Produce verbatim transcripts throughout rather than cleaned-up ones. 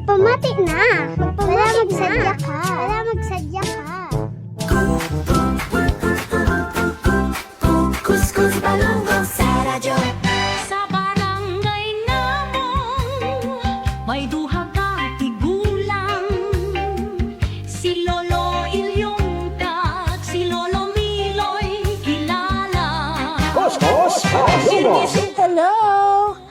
Magpamati na. Magpamati na. Wala magsadya ka. Wala magsadya ka. Kuskus Balungos sa radyo. Sa barangay namong may duha ka tigulang, si Lolo Ilyong kag si Lolo Miloy kilala. Kuskus Balungos. Hello!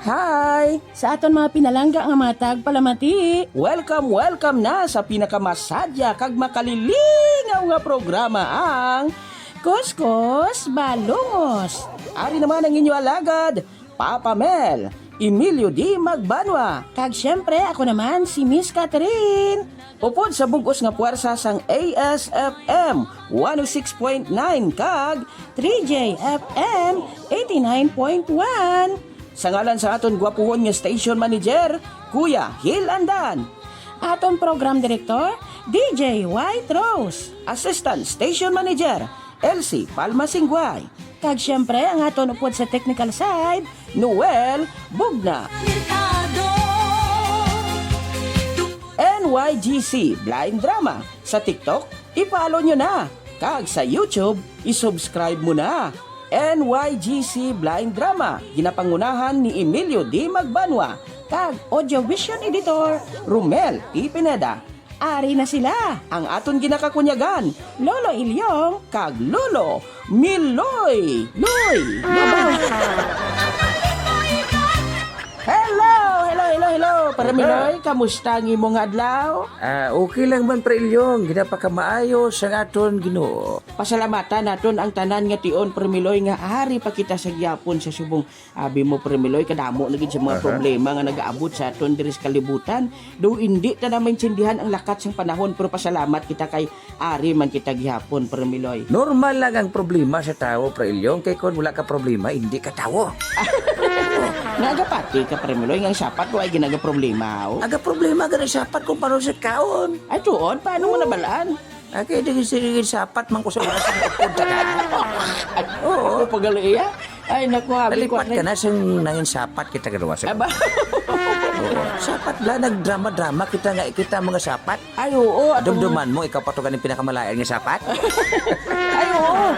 Hi! Sa aton mga pinalangga nga mga tagpalamati. Welcome, welcome na sa pinakamasadya kag makalilingaw nga programa, ang Kuskus Balungos. Ari naman ang inyo alagad, Papa Mel, Emilio D. Magbanwa. Kag siyempre, ako naman, si Miss Catherine. Upod sa bug-os nga puwersa sang A S F M one oh six point nine kag three J F M eighty-nine point one. Sa ngalan sa aton gwapuhon nga station manager, Kuya Hil Andan. Aton program director, D J White Rose. Assistant Station Manager, Elsie Palma Singguay. Kag siyempre, ang aton upod sa technical side, Noel Bugna. N Y G C Blind Drama sa TikTok, i-follow nyo na. Kag sa YouTube, i-subscribe mo na. N Y G C Blind Drama, ginapangunahan ni Emilio D. Magbanwa, kag Audio Vision Editor, Romel T. Pineda. Ari na sila, ang aton ginakakunyagan, Lolo Ilyong kag Lolo Miloy. Loy! Loy! Hello! Hello, hello, hello! Para Miloy, kamusta ang imong adlaw? Ah, okay lang man, Pre Ilyong. Ginapakamaayo sang aton Ginoo. Pasalamatan naton ang tanan nga tion, Pre Miloy, nga ari pa kita sa gihapon sa subong. Abi mo, Pre Miloy, kadamo na gid sa mga Aha. problema nga nagaabot sa aton diri sa kalibutan. Do indi ta na maintindihan ang lakat sang panahon, pero pasalamat kita kay ari man kita gihapon, Pre Miloy. Normal lang ang problema sa tawo, Pre Ilyong, kay kon wala ka problema, hindi ka tawo. Nga agapati ka, Pre Miloy, nga ang sapat ko ay ginaga problema, oh. Aga problema gani sapat kung paano sa kaon. Ay, tuod, paano mo nabalaan? Ah, kay di, sige, sapat man ko sa wala sa upod ka. Oo. Ako pa gali iya? Ay, naku, abi ko Nalipat ka na. na sang nangin sapat kita ganawa sa Aba. Oo. Sapat bala, nagdrama-drama kita nga, kita mga sapat. Ay, oo, atong Dumduman mo, ikaw pa to ganing pinakamalain nga sapat? Ay, oo.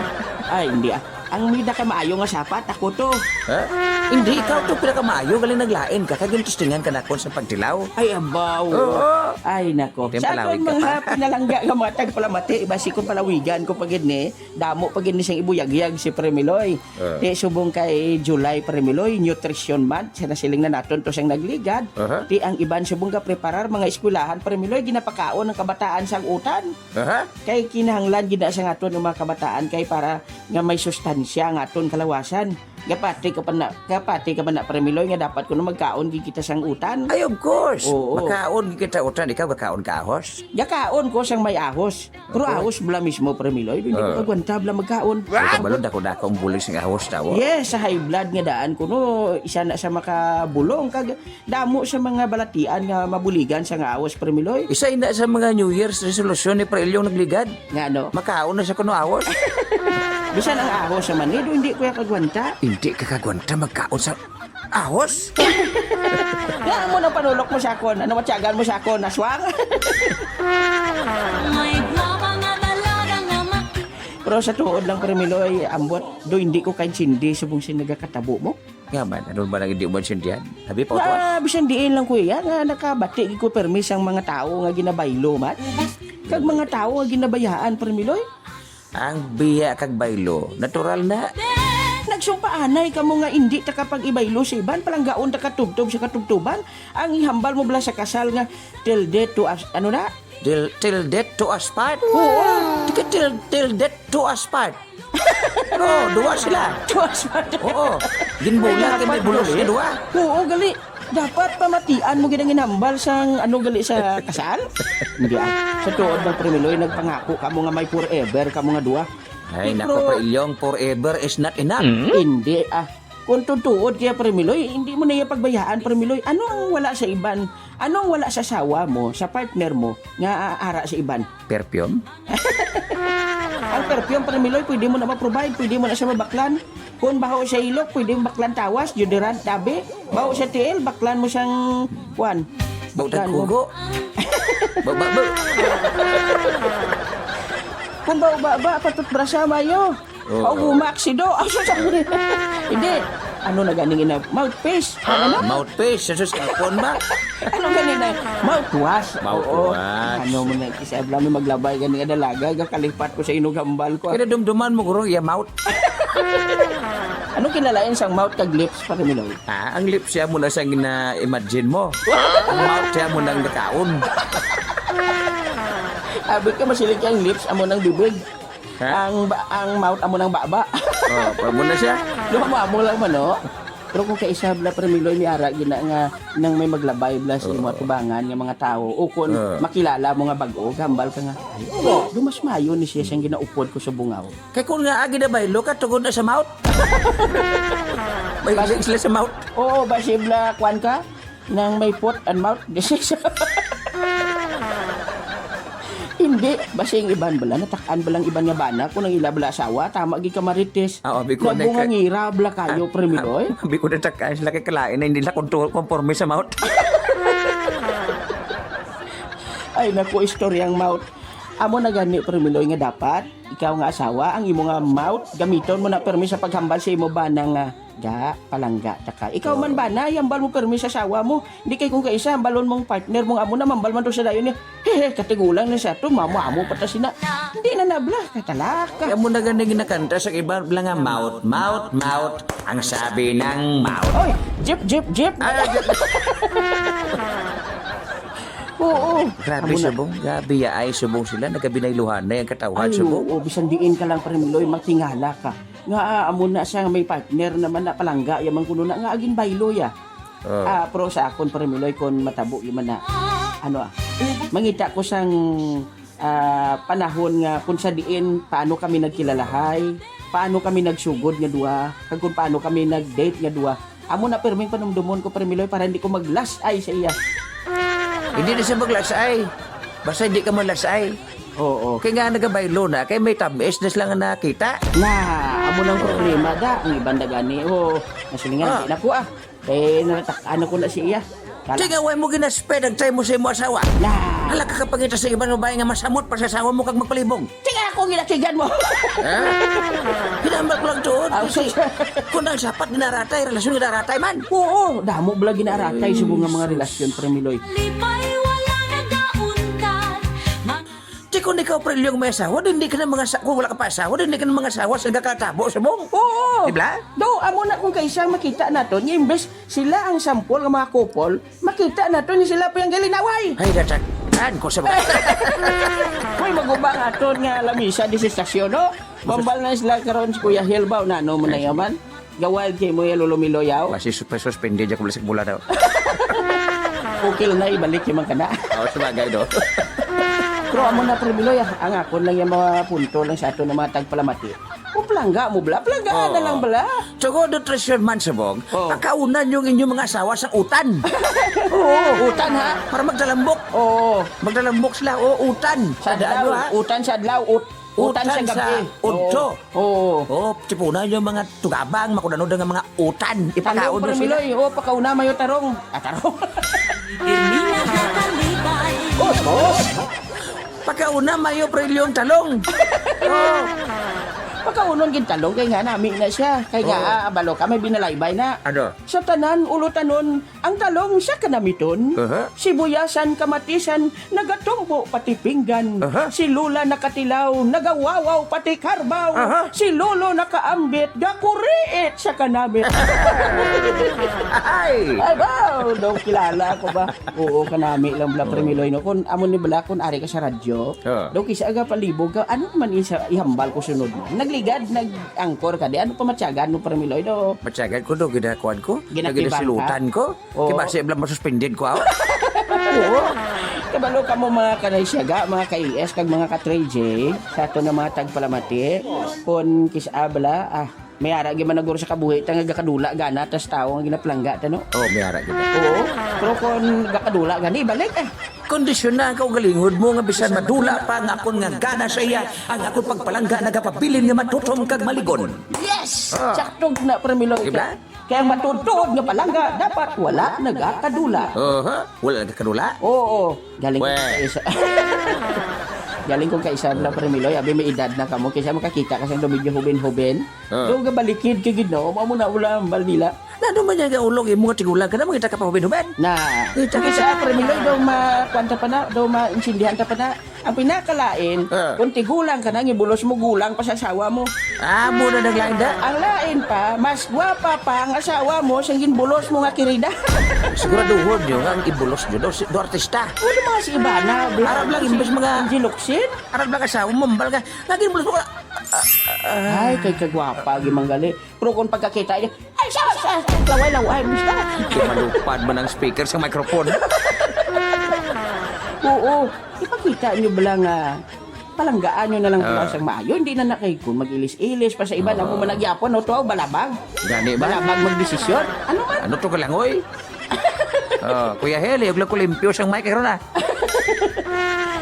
Ay, hindi, ah. Ang pinaka maayo nga sapat, ako to. Ha? Hindi, ikaw to pinakamaayo, galing naglain ka, kag gintustingan ka nakon sa pagtilaw. Ay, abaw. Oo. Ay, nako. Sa Timpalawig aton ka mga pa. pinalangga nga mga tagpalamati, basi kung palawigan ko pa gid ni, damo pa gid ni sang ibuyagyag si Pre Miloy. Ah. Ti subong kay July, Pre Miloy, Nutrition Month, sa nasiling na naton to sang nagligad. Aha. Ti ang iban subong ga preparar mga eskwelahan, Pre Miloy, ginapakaon ang kabataan sang utan. Aha. Kay kinahanglan gid na sa aton ang mga kabataan kay para nga may sustansya ang aton kalawasan. Gapati ka pa na, gapati ka pa na, Pre Miloy, nga dapat kuno magkaon gid kita sang utan. Ay, of course. Oo. Makaon gid kita utan, ikaw gakaon ka ahos? Gakaon ko sang may ahos. Pero Opo. ahos bala mismo, Pre Miloy, hindi ko Ah. kagwanta bala magkaon. Ay, kabalo, dako-dako ang bulig sing ahos, tawo. Yes, sa high blood nga daan kuno, isa na sa makabulong kag damo sa mga balatian nga mabuligan sa nga ahos, Pre Miloy. Isa ina sa mga New Year's resolution ni Pre Ilyong nagligad. Nga ano? Makaon na sa kuno ahos. Bisan ang ahos sa manido, hindi ko ya kagwanta. Hindi ka kagwanta magkaon sa ahos? Nga mo nang panulok mo sa akon. Ano matyagan mo sa akon? Aswang? May guwapa nga dalaga nga ma- Pero sa tuod lang, Pre Miloy, ambot, do hindi ko kaintindi subong sin nagakatabo mo. Nga man, ano man ang hindi mo maintindihan? Abi pa, Nga, Otto? bisan diin lang, kuya, nga nakabati gid ko permi sang mga tawo nga ginabaylo man. Kag mga tawo nga ginabayaan, Pre Miloy. Ang biya kag baylo, natural na. Nagsumpaanay kamo nga indi ta kapag-ibaylo sa iban, palanggaon ta katubtob sa katubtoban. Ang ihambal mo bala sa kasal nga, till death to us, ano na? Till, till death to us part? Oo. Di ka till, till death to us part. Oo, duwa sila. Duwa sila. Oo. Ginbulag kay may bulos nga duwa. Oo, gali. Dapat pamatian mo gid ang ginhambal sang ano gali sa kasal? Hindi, ah. Sa tuod lang, Pre Miloy, nagpangako kamo nga may forever kamo nga duwa. Ay, Di, naku, pero Pre Ilyong, forever is not enough. Hindi, ah. Kung tutuod kaya, Pre Miloy, hindi mo na iya pagbayaan, Pre Miloy. Ano ang wala sa iban? Ano ang wala sa asawa mo, sa partner mo, nga, ah, ara sa iban? Perfume? Ang perfume, Pre Miloy, pwede mo na ma-provide, pwede mo na siya mabaklan. Kung baho sa ilok, pwede mo baklan tawas, deodorant, dabi. Baho sa tiil, baklan mo siyang, kuwan. Bawtag Kugo. Baba, ba. Kung bawba ba, patutbrasa, mayo. Oo. O, gumaksido. Aso sa Hindi. Ano na ganing ina? Mouthpiece. Ano? Mouthpiece. Sa sus, kapon ba? Ano ganing na? Mouthwash. Oo. Mouthwash. Ano mo na, isa bala may maglabay ganing dalaga, gakalipat ko sa inog hambal ko. Kaya dumduman mo, guro, iya mouth. Anong kinalain sang mouth kag lips, Pare Miloy? Ah, ang lips siya mo na sang na-imagine mo. Ang mouth siya mo nang nakaon. Abi ka, masiling kay ang lips, amo nang bibig. Ha? Ang ba-, ang mouth, amo nang baba. Oh, pag mo na siya. Duha mo, amo lang man, no? Pero kung kaisa bala, Pare Miloy, may ara gina nga nang may maglabay bala sa imo Oo. atubangan nga mga tawo, o kung Oo. makilala mo nga bag-o, gambal ka nga, "Ay, dumas mayo ni siya siyang ginaupod ko sa bungaw." Kay kung nga agi na baylo ka, tugod na sa mouth. May Bas- hilig sila sa mouth. Oo, basi bala, kwan ka? Nang may foot and mouth disease. Hindi, basi ang iban bala, natak-an bala ang iban nga bana, kung ang ila bala asawa, tama gid ka, Marites. Ah, abi ko na Nabunga kay ngira bala kayo, Ah, Pre Miloy. ah, abi ko na takaan sila kay kalain na hindi na kontu-, konforme sa mouth. Ay, naku, istoryang mouth. Amo na gani, Pre Miloy, nga dapat ikaw nga asawa, ang imo nga mouth, gamiton mo na permi sa paghambal sa imo bana nga, "Ga, palangga ta ka." Ikaw man Oo. bana, ihambal mo permi sa asawa mo. Hindi kay kung kaisa, hambalon mong partner mo nga amo na, mambal man to sa dayon niya. Hehe, katigulang na siya to, mamo-amo pa ta sina. Hindi na nabla, katalaka. Kaya mo na gani ginakanta sa iba lang nga, "Mouth, mouth, mouth, ang sabi ng mouth." Oy, jeep, jeep, jeep. Ah, jeep. Oo. Grabe, Amo na. Subong. Grabe, ya, ay, subong sila. Nagkabinayluhanay ang katawhan, Ay, Subong. Oo, bisan diin ka lang, Pre Miloy, matingala ka. Nga, ah, amo na siya nga may partner naman na palangga, yaman kuno na nga agin baylo, ya. Oh. Ah, pero sa akon, Pre Miloy, kung matabo, yaman na, ano, ah, mangita ko sang, ah, panahon nga kung sa diin, paano kami nagkilalahay, paano kami nagsugod nga duha, kag kung paano kami nag-date nga duha. Amo na pirming panumdumon ko, Pre Miloy, para hindi ko mag-last eye sa iya. Hindi na siya mag-last eye. Basta hindi ka mag-last eye. Oo. Kaya nga nagabaylo na, kay may tamis na sila nga nakita. Na, amo nang problema da. Ang iban da gani, oh, nasilingan, Ah. di na ko, ah. Eh, natakaan ako na siya. Kala- Kaya nga, why mo ginasped ang time mo sa imo asawa? Na. Hala ka kapangita sa iban babae nga masamot pa sa asawa mo kag magpalibog. Sige, ako ginakigan mo. Ha? Hinambal ko lang doon. Ah, Kasi sige. Kung ang sapat ginaratay, relasyon ginaratay man. Oo, damo bala ginaratay Ay, sa mga, mga sus. relasyon, Pre Miloy. Lipay, wala nagauntan. Mag- Di kung ikaw, Pre Leong, may asawa, di, di ka na mga sa-, kung wala ka pa asawa, di, di ka na mga asawa sa nagkakatabo sa mong. Oo. Di ba? Do, amo na kung kaisa makita naton, nga imbes sila ang sampol nga mga couple, makita nato ni sila pa yung galinaway. Ay, datak-, daan ko sa mga Hoy, magubang aton nga lamisa di sa istasyon, no? Mambal na sila karon si Kuya Hilbaw na, ano mo na yaman? Gawad kay mo ya, Lolo Miloyaw. Basi su-, suspended ako sa mula daw. Okay lang na, ibalik yung mga kana. Oo, sabagay, no? Pero amo na, Pre Miloy, ah, ang akon lang yung mga punto lang sa ato ng mga tagpalamati. O, palangga mo bala? Palangga Oo. na lang bala? Tsaka nutrisyon man, Subong, Oo. pakaunan yung inyong mga asawa sa utan. Oo, utan, ha? Para magdalambok. Oo. Magdalambok sila, o, utan. Sa Tandaan nyo, adlaw, ha? utan sa adlaw, ut-, utan Utan sa sa gabi. udto. Oo. Oo. Oh, tipunan yung mga tugabang, makunano nga mga utan. Ipakaon Talong, mo Pre sila. Miloy. Oh, pakauna mayo tarong. Ah, tarong. Hindi na kakalipay. Boss, boss. Pakauna mayo, Pre Leong, talong. Oh. Pakaunon gid talong kay nga nami na siya. Kay nga, Oo. ah, abalo ka, may binalaybay na. Ano? Sa tanan, ulutanon, ang talong sa kanamiton, Aha. sibuyasan, kamatisan, nagatumbo pati pinggan. Aha. Si Lola nakatilaw, nagawawaw pati karbaw. Aha. Si Lolo nakaambit, gakuriit sa kanamit. Ay! Abaw, daw kilala ko ba? Oo, kanami lang bala, Pre Miloy, no? Kung amo ni bala, kung ari ka sa radyo, Oo. daw kisa aga palibog ka, ano man isa ihambal ko sunod mo? Nagligad, nag-angkor ka, di? Ano pa matyagan mo, Pre Miloy, no? Matyagan ko, do, ginakuan ko. Ginakliban ka? Ginasilutan ko. Oo. Kay basi bala masuspended ko, aw. Oo. Kabalo ka mo, mga kanay siyaga, mga ka-E S, kag mga ka-three J, sa ato na mga tagpalamati, kung kis-a bala, ah, may ara gyud man naguro sa kabuhi ta nga gakadula gana tas tawo nga ginapalangga ta, no? Oh, may ara gyud. Oo. Pero kung gakadula gani, balik, eh. Kondisyon na ang kaugalingon mo nga bisan madula pa nga akon nga gana sa iya, ang akon pagpalangga nagapabilin nga matutom kag maligon. Yes! Ah. Sakto na, Pre Miloy. Di ba? Kay ang matuod-tuod nga palangga dapat wala nagakadula. Aha, wala nagakadula? Oo, galing ko Weh. kay isa. Galing ko kay isa, Bla Premiloy, abi may edad na kamo, kaysa makakita ka sa medyo huben-huben. Ah. Do gabalikid kay gid no, mao mo na wala ang bal nila. Na, ano man yan ang ulog, imo nga tigulang ka na, mga ka pa huben-huben? Na, Kita ka kaysa sa Premiloy daw ma-, kwan ta pa na, daw maintindihan ta pa na. Ang pinakalain, Ah. kung tigulang ka na, ang ibulos mo, gulang pa sa asawa mo. Ah, muna naglain da. Ang lain pa, mas gwapa pa ang asawa mo sa ginbulos mo nga kirida. Siguraduhon nyo nga ang ibulos nyo daw si, daw artista. Ano mga si Ivana? Arab lang, imbes mga Angie Locsin? Arab lang asawa mo, mambal ka. Lagi mo ka. Ay, kay kagwapa, gimanggali. Pero kung pagkakita niya, ay, sa, sa, laway, laway, musta? Kay malupad man ang speaker sa microphone. Oo, ipakita niyo bala nga palanggaan niyo na lang Ah. sila sang maayo. Hindi na na kay kung mag-ilis-ilis pa sa iba na Ah. mo man nagyapon, no? Tuaw, balabag. Gani ba? Balabag magdesisyon. Ano man? Ano to ka lang, oy? Oh, Kuya Heli, ug lang ko limpyo sang mic karon, ah.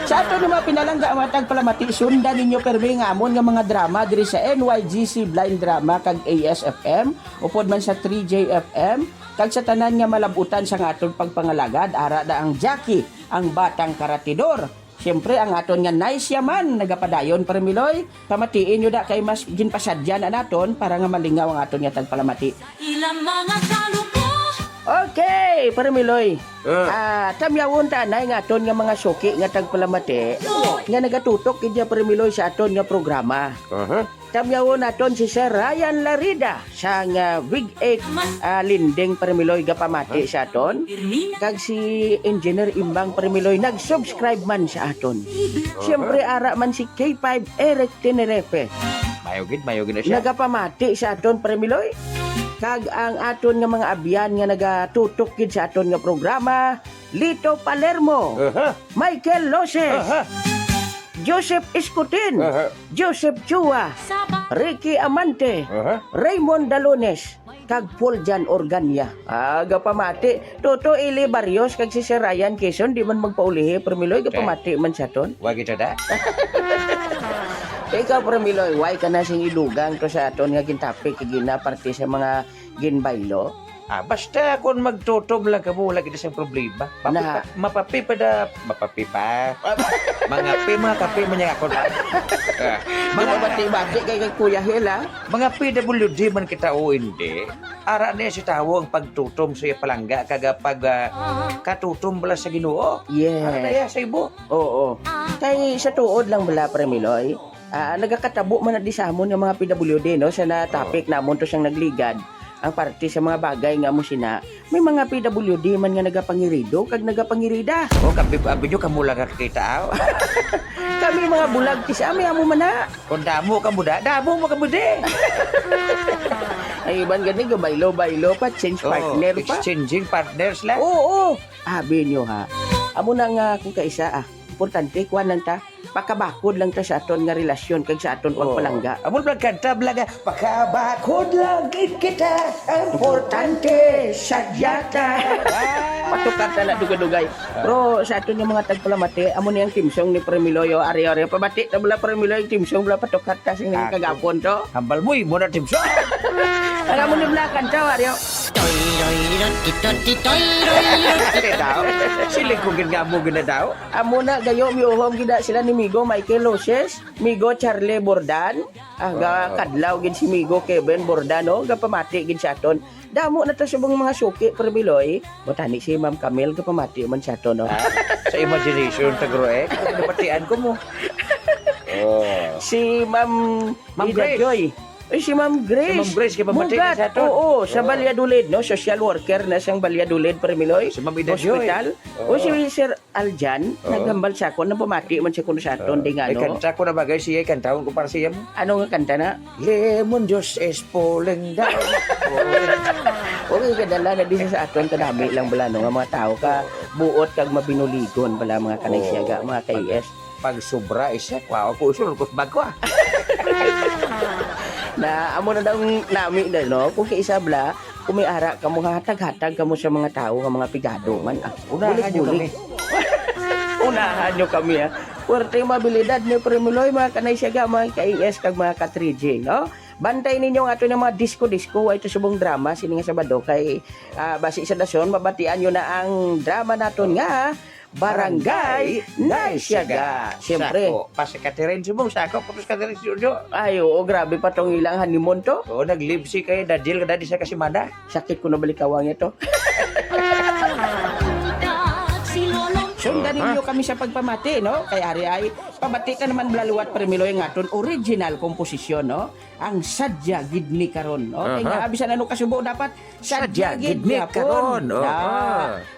Sa ato nga mga pinalangga, mga tagpalamati, sundan ninyo permi nga amon nga mga drama diri sa N Y G C Blind Drama kag A S F M, upod man sa three J F M, kag sa tanan nga malabutan sa aton pagpangalagad, ara na ang Jackie, ang batang karatidor. Siyempre, ang aton nga Nice Yaman, nagapadayon, Permiloy. Pamatiin nyo da kay mas ginpasadya na naton para nga malingaw ang aton nga tagpalamati. Ilang mga kalupo. Okay, Permiloy. Ah. Ah, tamyawon ta anay nga aton nga mga suki nga tagpalamati nga nagatutok gid niya, Permiloy, sa aton nga programa. Aha. Tamyawon naton si Sir Ryan Larida sang, ah, Wig Eight, ah, Linding, Permiloy, gapamati sa aton. Kag si Engineer Imbang, Permiloy, nag-subscribe man sa aton. Siyempre, ara man si K five Eric Tenerife. Mayo gid, mayo gid na siya. Nagapamati sa aton, Permiloy. Kag ang aton nga mga abyan nga nagatutok gid sa aton nga programa, Lito Palermo, Aha. Michael Loses, Aha. Joseph Escutin, Aha. Joseph Chua, Ricky Amante, Aha. Raymond Dalones, kag Paul Jan Organia. Ah, gapamati. Toto Eli Barrios kag si Sir Ryan Quezon, di man magpaulihi, Permiloy, gapamati man sa aton. Wa kita da? Ikaw, Permiloy, why ka na sing idugang to sa aton nga gintapik kay gina parte sa mga ginbaylo? Ah, basta kon magtutom lang kamo, wala gid sang problema. Mapi Na. pa, mapapi pa da, mapapi pa. Mga pi, mga kape man niya ako. Ah, Mga mga bati-bati kay, kay Kuya Hel, ah. Mga P W D man kita o hindi, ara niya si tawo ang pagtutom sa iya palangga kag, ah, pag, ah, katutom bala sa Ginoo. Yes. Ara niya sa ibo. Oo. Kay sa tuod lang bala, Pre Miloy, ah, nagakatabo man na di sa amon nga mga P W D, no, sa na topic namon to sang nagligad, ang parte sa mga bagay nga amo sina, may mga P W D man nga nagapangirido kag nagapangirida. O, kabi-, abi nyo, kamo lang nakakita, aw. Kami mga bulag, kis-a, may amo man na. Kung damo kamo da, damo mo kamo di. Ay, iban gani, gabaylo-baylo pa, change Oo, partner pa. Exchanging partners lang. Oo, abi nyo, ha. Amo na nga, kung kaisa, ah, importante, kuwan lang ta, pakabakod lang ta sa aton nga relasyon kag sa aton Oo. pagpalangga. Amo lang kanta, bala nga, "Pakabakod lang gid kita, importante, sadya ta." Ah. Patukat na na, dugay-dugay. Ah. Pero sa aton nga mga tagpalamati, amo ni ang theme song ni Pre Miloy, o, ari, ari, pabati na bala, Pre Miloy, ang theme song bala, patukat ta sing Ah, kagapon to. Hambal mo, imo na theme song. Ang amo ni bala kanta, ari, o. Toy, roy, rot, ti, tot, ti, toy, roy, rot, ti. Kita, o. Siling ko gid nga amo gid na daw. Amo na, gayo, miuhom gid na sila ni Migo Michael Loses, Migo Charlie Bordan. Ah, ga-, Ah. kadlaw gid si Migo Kevin Bordan, no? Gapamati gid sa aton. Damo na to subong mga suki, Pre Miloy. Butani si Ma'am Camille, gapamati man sa aton, no? Ah, sa imagination, Tagro, eh. Napatian ko mo. Oh. Si Ma'am Ma'am Ida Grace. Joy. Ay, si Ma'am Grace. Si Ma'am Grace, gapamati Mugat. sa aton. Oo, sa Oh. Valladolid, no? Social worker na siyang Valladolid, Pre Miloy. Si Ma'am Ida Joy. Hospital. Oo. O si Sir Aljan, Oo. naghambal sa akon, nagpamati man siya kuno sa aton, Oo. di nga, Ay, no? kanta ko na bagay siya, kantahon ko para siya mo. Ano nga kanta na? Lemon juice is falling down. Okay, kadala na din sa aton, kadami lang bala, no, nga mga tao ka buot kag mabinuligon bala, mga kanay Oo. siyaga, mga Pag, K S. pag sobra, isa, kwa ako, usul, kusbag ko, ah. Na, amo na daw nami na, no? Kung kaisa bala, kung may ara kamo, hatag-hatag kamo sa mga tao nga mga pigado man, ah. Unahan nyo Bulig-bulig. kami. Unahan nyo kami, ah. Puwerte ang mga abilidad ni Pre Miloy, mga kanay siyaga, mga ka-A S kag mga ka-three G, no? Bantay ninyo ang aton nga mga disco-disco, way to subong drama sini nga Sabado kay, ah, basi sa dason mabatian nyo na ang drama naton nga Barangay Naisyaga. Siyempre. Sako, pa si Catherine, subong sako, pa si Catherine Studio. Ay, oo, grabe pa tong ilang honeymoon to. Oo, nag-live si kay Daniel kada isa ka semana. Sakit ko na balikawang ito. Sundan ninyo kami sa pagpamati, no? Kay ari ay pamati ka naman, Blal Wat Premiloy, nga aton original komposisyon, no? Ang Sadya Gid Ni Karon, no? Kay nga, bisan ano kasubo, dapat sadya gid ni karon. Oo.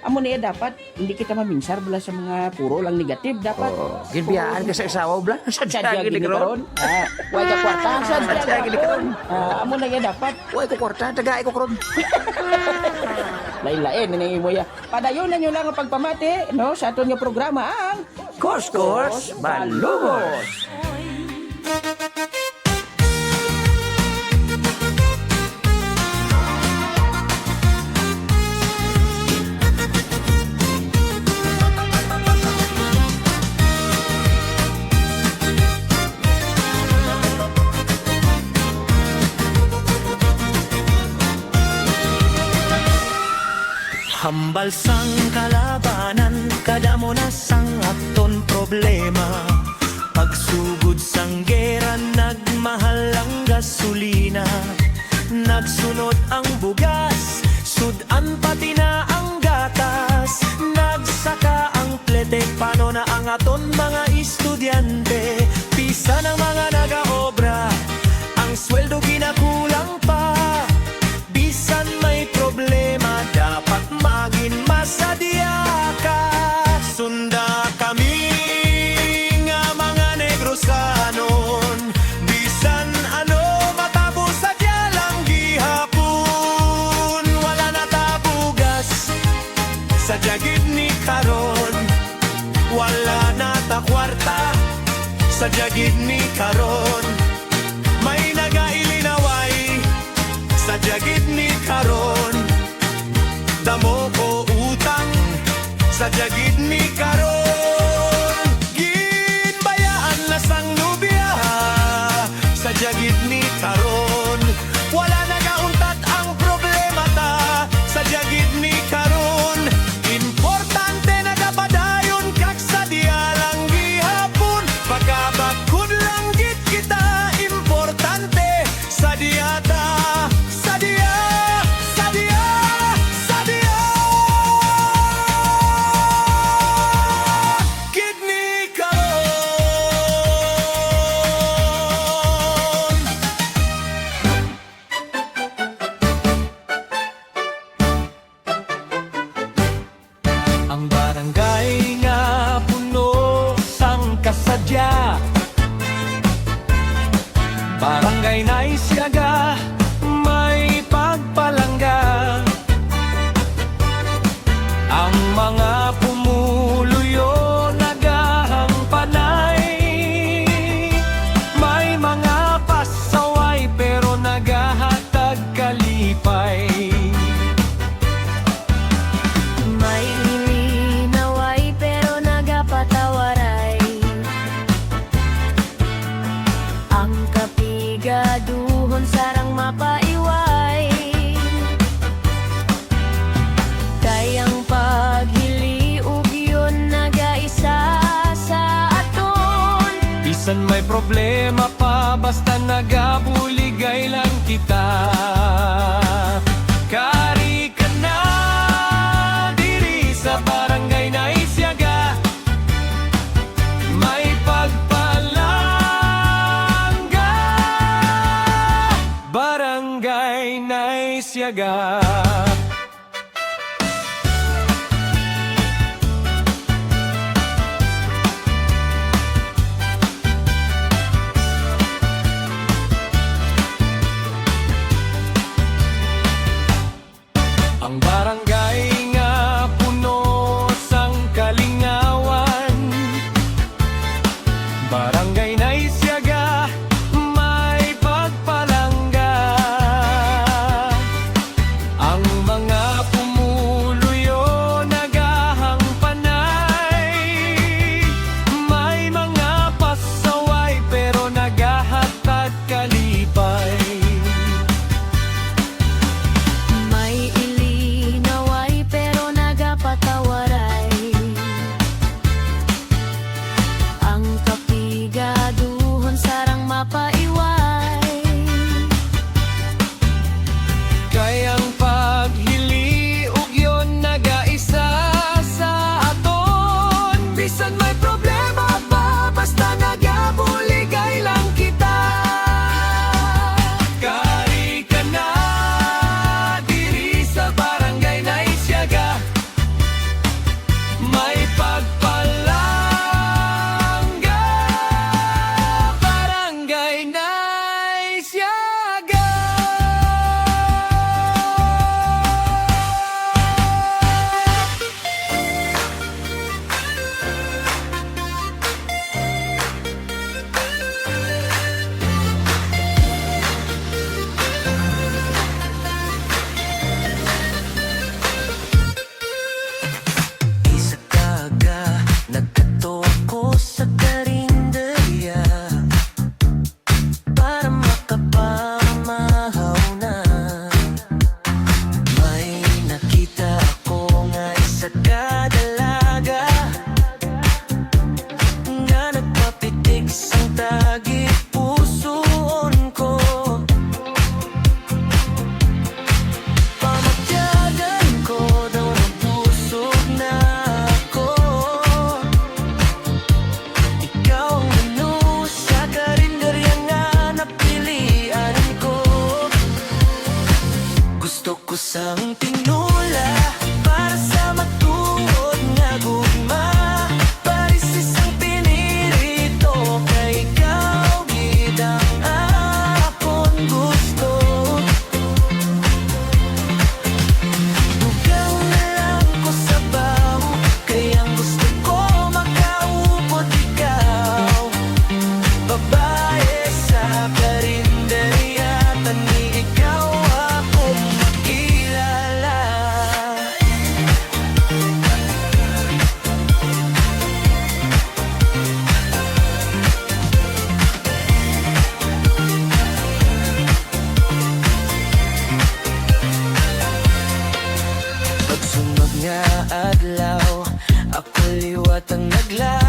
Amo na iya dapat, hindi kita maminsar bala sa mga puro lang negative. Dapat, oo, ginbiyaan ka sa asawa, bla? Sadya gid ni karon. Ah, way ka kwarta, sadya gid ni karon. Ah, amo na iya dapat. Way ko kwarta, tagai ko karon. Lain-lain na nang imo ya. Padayon na nyo lang ang pagpamati, no, sa aton nga programa, ang Kuskus Balumos. Hambal sang kalabanan, kadamo na sang aton problema. Pagsugod sang gera, nagmahal ang gasolina. Nagsunod ang bugas, sud-an pati na ang gatas. Nagsaka ang plete, pano na ang aton mga estudyante? Bisan ang mga nagaobra, ang sweldo ginakulang pa. Bisan may problema, dapat magin masadya ka. Sunda kami nga mga Negrosanon, bisan ano matabo, sadya lang gihapon. Wala na ta bugas, sadya gid ni karon. Wala na ta kwarta, sadya gid ni karon. May nagailinaway, sadya gid ni karon. Damo ko utang, sadya gid ni karon. Ginbayaan na sang nobya, sadya gid ni karon. Wala nagauntat ang problema ta, sadya gid ni karon. Importante nagapadayon kag sadya lang gihapon. Pagkabakod lang gid kita, importante sadya ta. Sadya, sadya, sadya gid ni karon. Ang barangay nga puno sang kasadya. Barangay Naisyaga, may pagpalangga. Ang mga pumuluyo nagahangpanay. May mga pasaway pero nagahatag kalipay. May ilinaway pero nagapatawaray. Ang kapigaduhon sarang mapaiway. Kay ang paghiliugyon nagaisa sa aton. Bisan may problema pa, basta nagabuligay lang kita. Kari ka na diri sa Barangay Naisyaga, may pagpalangga. Barangay Naisyaga. Ang barangay nga puno sang kalingawan, Barangay Naisyaga, may pagpalangga. Ang Sang tinola para sa matuod nga gugma, pares sang pinirito, kay ikaw gid ang akon gusto. Dugang na lang ko sa baho, kay ang gusto ko makaupod ikaw. Babae sa karinderya, tani ikaw akong makilala. Pagsunod nga adlaw, ako liwat ang nagla